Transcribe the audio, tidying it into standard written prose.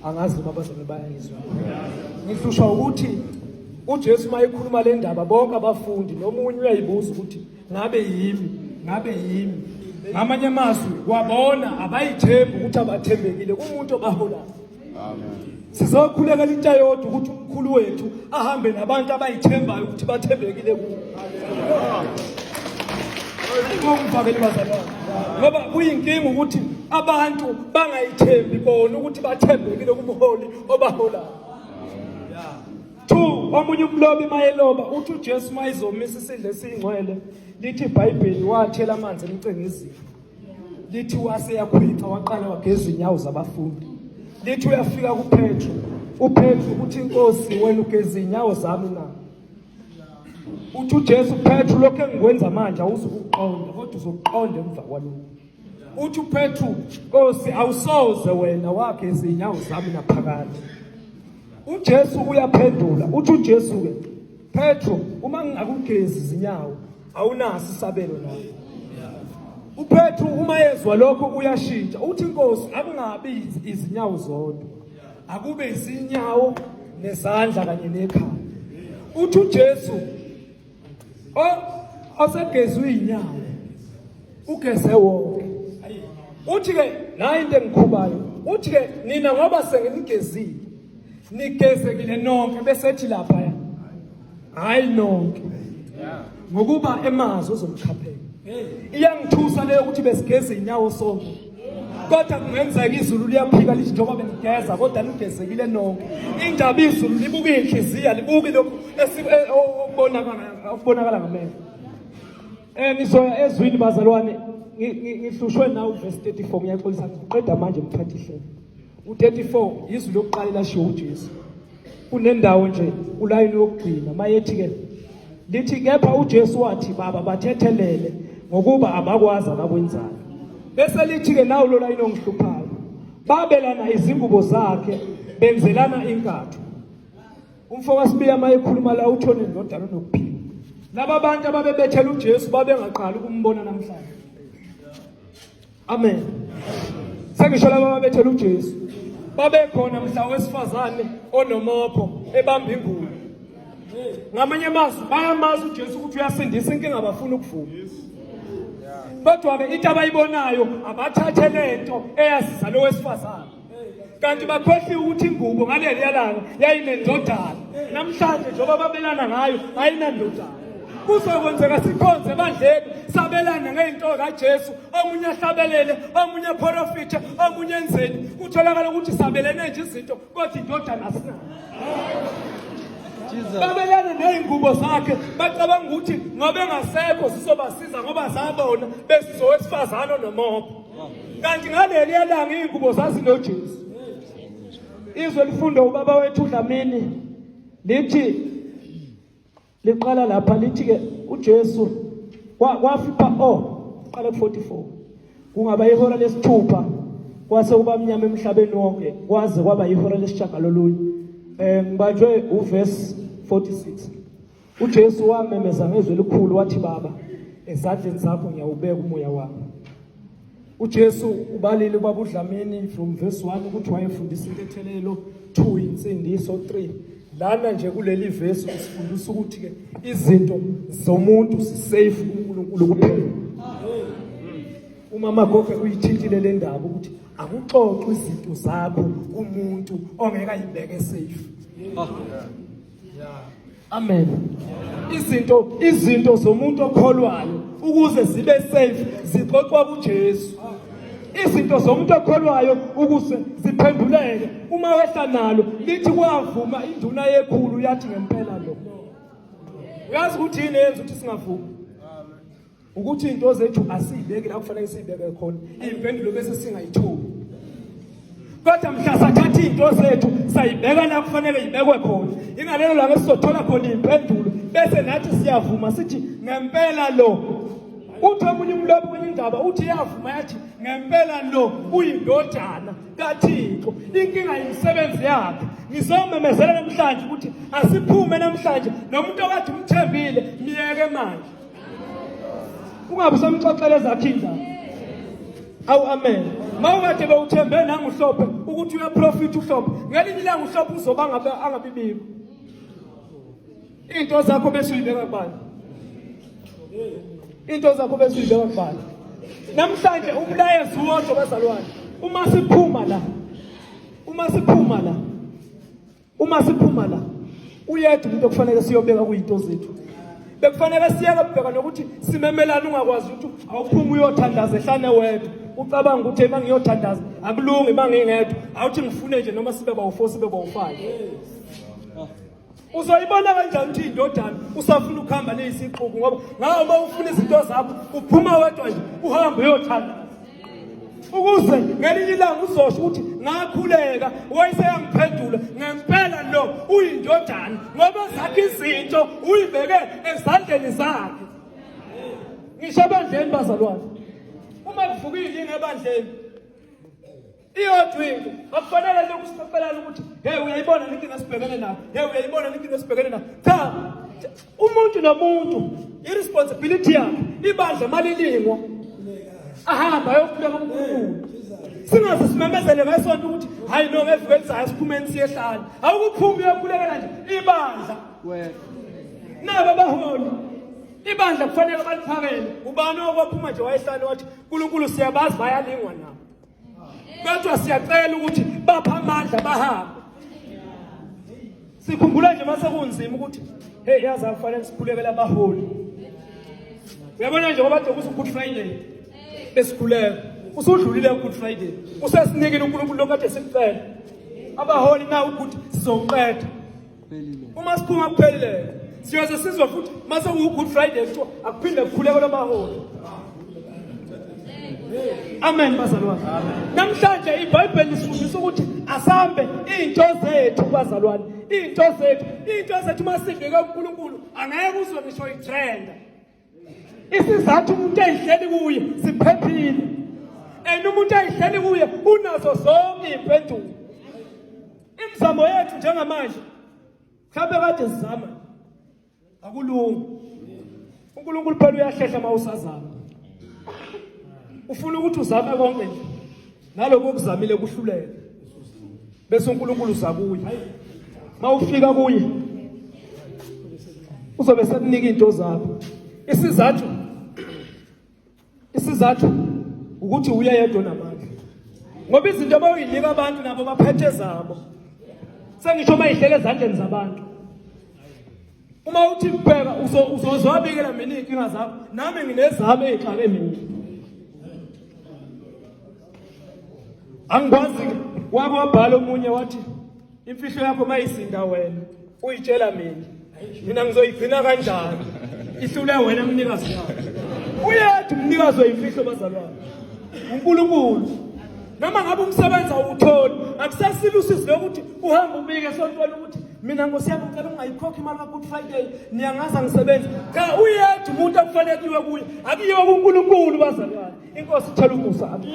Angazi noma abazalwane bayangizwa. Ngihlushwa ukuthi uJesu uma ekhuluma le ndaba bonke abafundi nomunye uyayibuza ukuthi ngabe yimi, ngabe yimi. Ngamanye amazwi wabona abayithembi ukuthi abathembekile kumuntu obaholayo. Amen. Sizokhulekela into eyodwa ukuthi umkhulu wethu ahambe nabantu abayithembayo ukuthi bathembekile kubo. Ngokufakela bazalwane. Ngoba kuyinkinga ukuthi abantu bangayithembi bona ukuthi bathembekile kumholi obaholayo. Two, omunye umlobi mayeloba uthi uJesu mayizomisa isidlo esingcwele lithi iBhayibheli wathela amanzi emcengezini. Lithi waseyakhwitha waqala wageza inyawo zabafundi. Lithi uyafika kuPetru, uPetru uthi inkosi wena ugeza inyawo zami na? Uthi uJesu Petru lokho engikwenza manje awuzukuqonda kodwa uzokuqonda emva kwalokho. Uthi uPetru Nkosi awusoze wena wageza inyawo zami naphakade. UJesu uyaphendula uthi uJesu ke Petru uma ngingakugezi izinyawo awunaso isabelo nawe. UPetru uma ezwa lokho uyashintsha uthi inkosi akungabi izinyawo zodwa akube izinyawo nezandla kanye nekhanda. Uthi uJesu osegezwe inyawo ugeze wonke. Uthi ke nayi into engikhubayo uthi ke nina ngoba senginigezile nigezekile nonke bese ethi lapha hayi nonke ngokuba emazi uzomchaphela iyangithusa leyo ukuthi besigeza inyawo sonke kodwa kungenzeka izulu liyaphika lithi njengoba benigeza kodwa nigezekile nonke indaba izulu libuka inhliziyo libuki lokhu e, okubonakala ngamehlo eh ngizoya ezwini bazalwane ngihlushwe nawu verse 34 ngiyaxolisa ngiqeda manje mphathi hlelo U34 izwi lokuqala elashiwo uJesu. Kunendawo nje ulayini wokugcina mayethi ke lithi kepha uJesu wathi baba bathethelele ngokuba abakwazi abakwenzayo. Bese lithi ke nawu lo layini ongihluphayo. Babelana izingubo zakhe benzelana inkatho. Umfo kaSibiya mayekhuluma la uthone indodana onokuphila. Laba bantu ababebethela uJesu babengaqali ukumbona namhlanje. Amen. Sengisho laba ababethela uJesu. Babekhona mhla wesifazane onomopho ebamba ingubo. Ngamanye amazwi bayamazi uJesu ukuthi uyasindisa inkinga abafuna ukuvuma. Kodwa ke into abayibonayo abathathe lento eyasiza lo wesifazane. Kanti bakhohliwe ukuthi ingubo ngaleli yalanga yayinendodana. Namhlanje njengoba babelana ngayo ayinandodana. Kuzokwenzeka sikhonze ebandleni sabelane ngey'nto kaJesu omunye ahlabelele omunye aprofithe omunye enzeni kutholakala ukuthi sabelene nje izinto kodwa indodana asinayo babelane ney'ngubo zakhe bacabanga ukuthi ngoba engasekho zizobasiza ngoba zabona besizowesifazane onomopho kanti ngaleli yalanga iy'ngubo zazinojesu izwe lifunda ubaba wethu udlamini lithi Liqala lapha lithi ke uJesu kwafipha oh qala ku 44 kungaba ihora lesithupha kwase kuba mnyama emhlabeni wonke kwaze kwaba ihora lesishagalolunye eh ngibanjwe uverse 46 uJesu wamemeza ngezwi elikhulu wathi baba ezandleni zakho ngiyawubeka umoya wami uJesu ubalile ubaba uDlamini from verse 1 ukuthi wayefundisa intethelelo 2 insindiso 3 lana nje kuleli verse usifundisa ukuthi ke izinto zomuntu sisafe kuNkulunkulu kuphela umama gogo uyithintile le ndaba ukuthi akuxoxwe izinto zakho kumuntu ongeke ayibeke safe Amen. Izinto izinto zomuntu okholwayo ukuze zibe safe zixoxwa kuJesu. Izinto zomuntu okholwayo ukuze ziphenduleke uma wehla nalo lithi kwavuma induna yekhulu yathi ngempela lo. Uyazi ukuthi yini eyenza ukuthi singavumi? Ukuthi into zethu asiyibeki la kufanele siyibeke khona impendulo bese singayitholi kodwa mhla sathatha izinto zethu sayibeka la kufanele ibekwe khona ingalelo langa esizothola khona impendulo bese nathi siyavuma sithi ngempela lo uthi omunye umlobi kwenye indaba uthi iyavuma yathi ngempela lo uyindodana kaThixo inkinga yimisebenzi yakhe ngizomemezela namhlanje ukuthi asiphume namhlanje nomuntu okade umthembile miyeke manje ungabe usamxoxela ezakhe indaba awu amen mawukade bewuthembe nanguhlophe ukuthi uyaprofit uHlophe. Ngelinye ilanga uHlophe uzoba ngabe angabibikho. Into zakho bese uyibeka kubani? Into zakho bese uyibeka kubani? Namhlanje umlayezo wodwa bazalwane. Uma siphuma la. Uma siphuma la. Uma siphuma la uyedwa umuntu okufanele siyobeka kuyinto zethu. Bekufanele siyeke kubheka nokuthi simemelana ungakwazi ukuthi awuphumi uyothandaza ehlane wedwa. Ucabanga ukuthi uma ngiyothandaza akulungi uma ngingedwa. Awuthi ngifune nje noma sibe bawu-4 sibe bawu-5. Uzoyibona kanjani ukuthi indodana usafuna ukuhamba neyisixuku ngoba ngawo uma ufuna izinto zakho uphuma wedwa nje uhambe uyothandaza. Ukuze ngelinye ilanga uzosho ukuthi ngakhuleka wayeseyangiphendula ngempela lo uyindodana ngoba zakhe izinto uyibeke ezandleni zakhe. Ngisho ebandleni bazalwane. Uma kuvukile ngebandleni iyodwa into akufanele lokhu sixoxelana ukuthi hey uyayibona lenkinga esibhekene nayo, hey uyayibona lenkinga esibhekene nayo. Cha, umuntu nomuntu i-responsibility yakhe ibandla malilingwa ahamba ayokhuleka uNkulunkulu. Singaze simemezele ngesonto ukuthi hayi no ngeviki elizayo siphumeni siyehlala. Awukuphumi uyokhulekela nje ibandla. Nabo abaholi ibandla kufanele baliphakele. Ubani okwaphuma nje wayehlala wathi uNkulunkulu siyabazi bayalingwa nabo. Kodwa siyacela ukuthi bapha amandla bahambe. Sikhumbula nje mase kunzima ukuthi hey yazi akufanele sikhulekele abaholi. Uyabona nje ngoba kade Good Friday besikhuleka. Usudlulile Good Friday. Usesinikile uNkulunkulu lokho kade sikucela. Abaholi na ukuthi sizoqeda. Uma siphuma kuphelile siyoze sizwe futhi mase kuwu Good Friday kuthiwa akuphinde kukhuleke lobaholi. Amen bazalwane. Namhlanje iBhayibheli lisifundisa ukuthi asambe into zethu bazalwane, into zethu, into zethu masibheke kuNkulunkulu angeke uzwe ngisho itrend. Isizathu umuntu eyihleli kuye siphephile. And umuntu eyihleli kuye unazo zonke impendulo. Imizamo yethu njengamanje mhlawumbe kade sizama akulungi. uNkulunkulu phela uyahlehla uma usazama. Ufuna ukuthi uzame konke nje. Naloko okuzamile kuhluleke. Bese uNkulunkulu uza kuye. Mawufika kuye uzobe sekunika into zakho. Isizathu ukuthi uye yedwa namandla. Ngoba izinto abayinika abantu nabo baphethe zabo. Sengisho mayihlele ezandleni zabantu. Uma uthi bheka uzozwabikela mina iy'nkinga zakho, nami nginezami ey'xake mina. Angikwazi wake wabhala omunye wathi imfihlo yakho mayisinda wena uyitshela mina, mina ngizoyigcina kanjani ihlule wena mnikazi wayo. Uyedwa umnikazi weyimfihlo bazalwane, uNkulunkulu. Noma ngabe umsebenzi awutholi, akusasile usizi lokuthi uhambe ubike esontweni ukuthi mina nkosi yami ngicela ungayikhokhi imali ka-Good Friday, niyangazi angisebenzi. Cha, uyedwa umuntu okufanele kuyiwe kuye, akuyiwe kuNkulunkulu bazalwane. Inkosi ithela umusa. Amen.